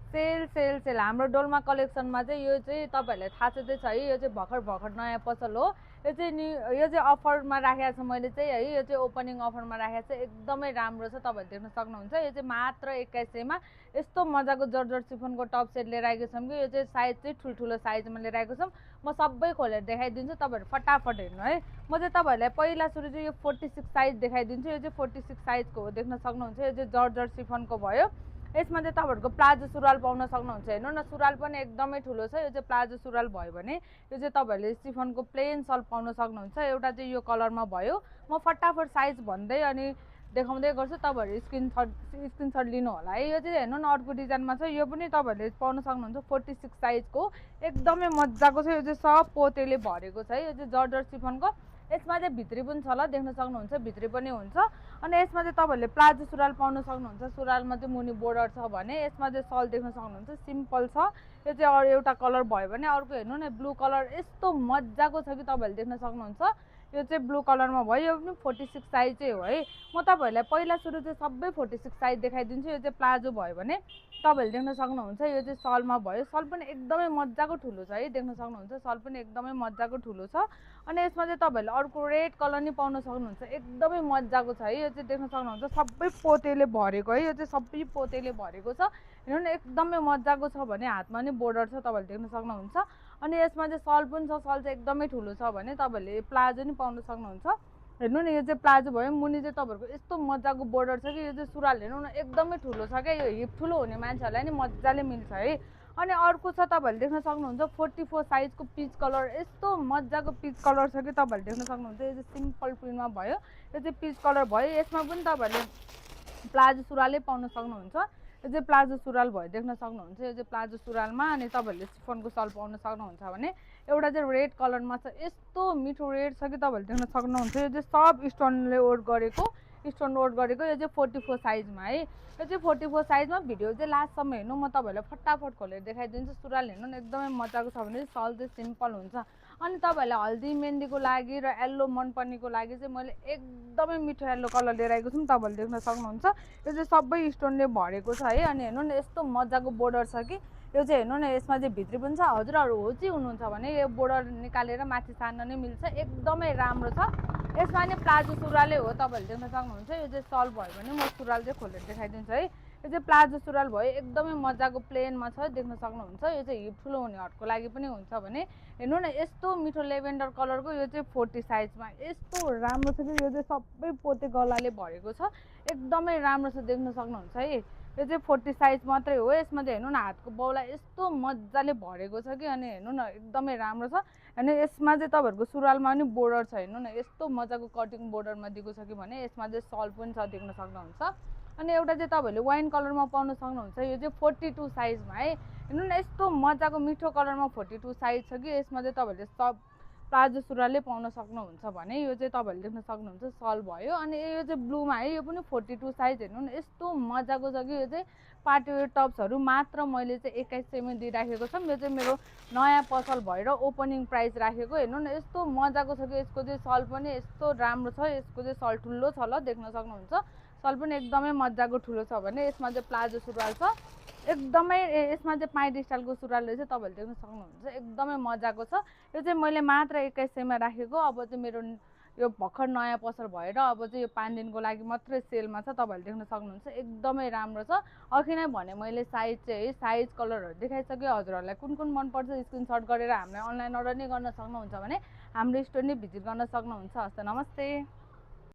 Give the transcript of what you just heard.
Sale sale sale हाम्रो डोल्मा कलेक्सनमा चाहिँ यो चाहिँ तपाईहरुलाई थाहा छ है, यो चाहिँ भर्खर नयाँ पसल हो। यो चाहिँ अफरमा राखेको छ मैले चाहिँ है, यो चाहिँ ओपनिङ अफरमा राखेको छ, एकदमै राम्रो छ। तपाईहरुले देख्न सक्नुहुन्छ यो चाहिँ मात्र 2100 मा यस्तो मजाको जर्जर सिफनको टप सेट लिएर आएको छौं कि यो चाहिँ साइज चाहिँ ठुलठुलो साइजमा लिएर आएको छौं। म सबै खोलेर देखाइदिन्छु, तपाईहरु फटाफट हेर्नु है। म चाहिँ तपाईहरुलाई पहिला सुरु चाहिँ यो 46 साइज देखाइदिन्छु। यो चाहिँ 46 साइजको हो, देख्न सक्नुहुन्छ। यो चाहिँ जर्जर सिफनको भयो। यसमा चाहिँ तपाईहरुको प्लाजो सुरुवाल पाउन सक्नुहुन्छ। हेर्नु न, सुरुवाल पनि एकदमै ठुलो छ। यो चाहिँ प्लाजो सुरुवाल भयो भने यो चाहिँ तपाईहरुले सिफनको प्लेन सल पाउन सक्नुहुन्छ। एउटा चाहिँ यो कलरमा भयो। म फटाफट साइज भन्दै अनि देखाउँदै गर्छु, तपाईहरु स्क्रिनशट लिनु होला है। यो चाहिँ हेर्नु न, अर्को डिजाइनमा छ। यो पनि तपाईहरुले पाउन सक्नुहुन्छ 46 साइजको, एकदमै मज्जाको छ। यो चाहिँ सब पोतेले भरेको छ है। यो चाहिँ जर्जर सिफनको, यसमा चाहिँ भित्री पनि छ ल, देख्न सक्नुहुन्छ, भित्री पनि हुन्छ। अनि यसमा चाहिँ तपाईहरुले प्लाजो सुरुवाल पाउन सक्नुहुन्छ। सुरुवालमा चाहिँ मुनि बोर्डर छ भने यसमा चाहिँ सल देख्न सक्नुहुन्छ, सिम्पल छ। यो चाहिँ एउटा कलर भयो भने अर्को हेर्नु न, ब्लू कलर यस्तो मज्जाको छ कि तपाईहरुले देख्न सक्नुहुन्छ। यो चाहिँ ब्लू कलरमा भयो। यो पनि 46 साइज चाहिँ हो है। म तपाईहरुलाई पहिला सुरु चाहिँ सबै 46 साइज देखाइदिन्छु। यो चाहिँ प्लाजो भयो भने तपाईहरुले देख्न सक्नुहुन्छ। यो चाहिँ सलमा भयो। सल पनि एकदमै मज्जाको ठुलो छ है, देख्न सक्नुहुन्छ। सल पनि एकदमै मज्जाको ठुलो छ। अनि यसमा चाहिँ तपाईहरुले अर्को रेड कलर नि पाउन सक्नुहुन्छ, एकदमै मज्जाको छ है। यो चाहिँ देख्न सक्नुहुन्छ, सबै पोतेले भरेको है। यो चाहिँ सबै पोतेले भरेको छ। हेर्नु न, एकदमै मज्जाको छ भने हातमा नि बोर्डर छ, तपाईहरुले देख्न सक्नुहुन्छ। अनि यसमा चाहिँ सल पनि छ। सल चाहिँ एकदमै ठुलो छ भने तपाईहरुले प्लाजो नि पाउन सक्नुहुन्छ। हेर्नु न, यो चाहिँ प्लाजो भयो। मुनि चाहिँ तपाईहरुको यस्तो मज्जाको बोर्डर छ कि यो चाहिँ सुरुवाल हेर्नु न, एकदमै ठुलो छ क्या। यो हिप ठुलो हुने मान्छेहरुलाई नि मज्जाले मिल्छ है। अनि अर्को छ, तपाईहरुले देख्न सक्नुहुन्छ 44 साइजको पिच कलर, यस्तो मज्जाको पिच कलर छ कि तपाईहरुले देख्न सक्नुहुन्छ। यो चाहिँ सिम्पल प्रिन्टमा भयो। यो चाहिँ पिच कलर भयो। यसमा पनि तपाईहरुले प्लाजो सुरुवालै पाउन सक्नुहुन्छ। यो चाहिँ प्लाजो सुरुवाल भयो, देख्न सक्नुहुन्छ। यो चाहिँ प्लाजो सुरुवालमा अनि तपाईहरुले सिफनको सल पाउन सक्नुहुन्छ भने एउटा चाहिँ रेड कलरमा छ, यस्तो मिठो रेड छ कि तपाईहरुले देख्न सक्नुहुन्छ। यो चाहिँ सब स्टोनले वर्क गरेको, स्टोन वर्क गरेको। यो चाहिँ 44 साइजमा है। यो चाहिँ 44 साइजमा। भिडियो चाहिँ लास्टसम्म हेर्नु, म तपाईहरुलाई फटाफट खोलेर देखाइदिन्छु। सुरुवाल हेर्नु न, एकदमै मज्जाको छ भने सल चाहिँ सिम्पल हुन्छ। अनि तपाईहरुलाई हल्दी मेहन्दीको लागि र येल्लो मनपर्नेको लागि चाहिँ मैले एकदमै मिठो येल्लो कलर लिएर आएको छु, तपाईहरुले देख्न सक्नुहुन्छ। यो चाहिँ सबै स्टोनले भरेको छ है। अनि हेर्नु न, यस्तो मज्जाको बोर्डर छ कि यो चाहिँ हेर्नु न, यसमा चाहिँ भित्री पनि छ। हजुरहरु होची हुनुहुन्छ भने यो बोर्डर निकालेर माथि सार्न नै मिल्छ, एकदमै राम्रो छ। यसमा नि प्लाजो सुरुवालै हो, तपाईहरुले देख्न सक्नुहुन्छ। यो चाहिँ सल भयो भने म सुरुवाल चाहिँ खोलेर देखाइदिन्छु है। यो चाहिँ प्लाजो सुरुवाल भयो, एकदमै मज्जाको प्लेनमा छ, देख्न सक्नुहुन्छ। यो चाहिँ हिप ठुलो हुनेहरुको लागि पनि हुन्छ भने हेर्नु न, यस्तो मिठो लेभेन्डर कलरको। यो चाहिँ 40 साइजमा यस्तो राम्रो छ कि यो चाहिँ सबै पोते गलाले भरेको छ, एकदमै राम्रो छ, देख्न सक्नुहुन्छ है। यो चाहिँ 40 साइज मात्रै हो। यसमा चाहिँ हेर्नु न, हातको बाउला यस्तो मज्जाले भरेको छ कि अनि हेर्नु न, एकदमै राम्रो छ। अनि यसमा चाहिँ तपाईहरुको सुरुवालमा पनि बोर्डर छ। हेर्नु न, यस्तो मज्जाको कटिङ बोर्डरमा दिएको छ कि भने यसमा चाहिँ सल पनि छ, देख्न सक्नुहुन्छ। अनि एउटा चाहिँ तपाईहरुले वाइन कलरमा पाउन सक्नुहुन्छ। यो चाहिँ 42 साइजमा है। हेर्नु न, यस्तो मज्जाको मिठो कलरमा 42 साइज छ कि यसमा चाहिँ तपाईहरुले सब प्लाजो सुरुवालै पाउन सक्नुहुन्छ भने यो चाहिँ तपाईहरुले देख्न सक्नुहुन्छ, सल भयो। अनि यो चाहिँ ब्लूमा है। यो पनि 42 साइज। हेर्नु न, यस्तो मज्जाको छ कि यो चाहिँ पार्टी वेयर टप्सहरु मात्र मैले चाहिँ 2100 मा दिइराखेको छ। यो चाहिँ मेरो नयाँ पसल भएर ओपनिङ प्राइस राखेको। हेर्नु न, यस्तो मज्जाको छ कि यसको चाहिँ सल पनि यस्तो राम्रो छ। यसको चाहिँ सल ठुलो छ ल, देख्न सक्नुहुन्छ। सल पनि एकदमै मज्जाको ठुलो छ भने यसमा चाहिँ प्लाजो सुरुवाल छ, एकदमै। यसमा चाहिँ पाइन्ट स्टाइलको सुरुवाल रहेछ, तपाईहरुले देख्न सक्नुहुन्छ, एकदमै मज्जाको छ। यो चाहिँ मैले मात्र 2100 मा राखेको। अब चाहिँ मेरो यो भर्खर नयाँ पसल भएर अब चाहिँ यो 5 दिनको लागि मात्रै सेलमा छ, तपाईहरुले देख्न सक्नुहुन्छ, एकदमै राम्रो छ। अघि नै भने मैले साइज चाहिँ है, साइज कलरहरु देखाइसके। हजुरहरुलाई कुन कुन मन पर्छ स्क्रिनशट गरेर हामीलाई अनलाइन अर्डर नै गर्न सक्नुहुन्छ भने हाम्रो स्टोर नै भिजिट गर्न सक्नुहुन्छ। हस् त, नमस्ते।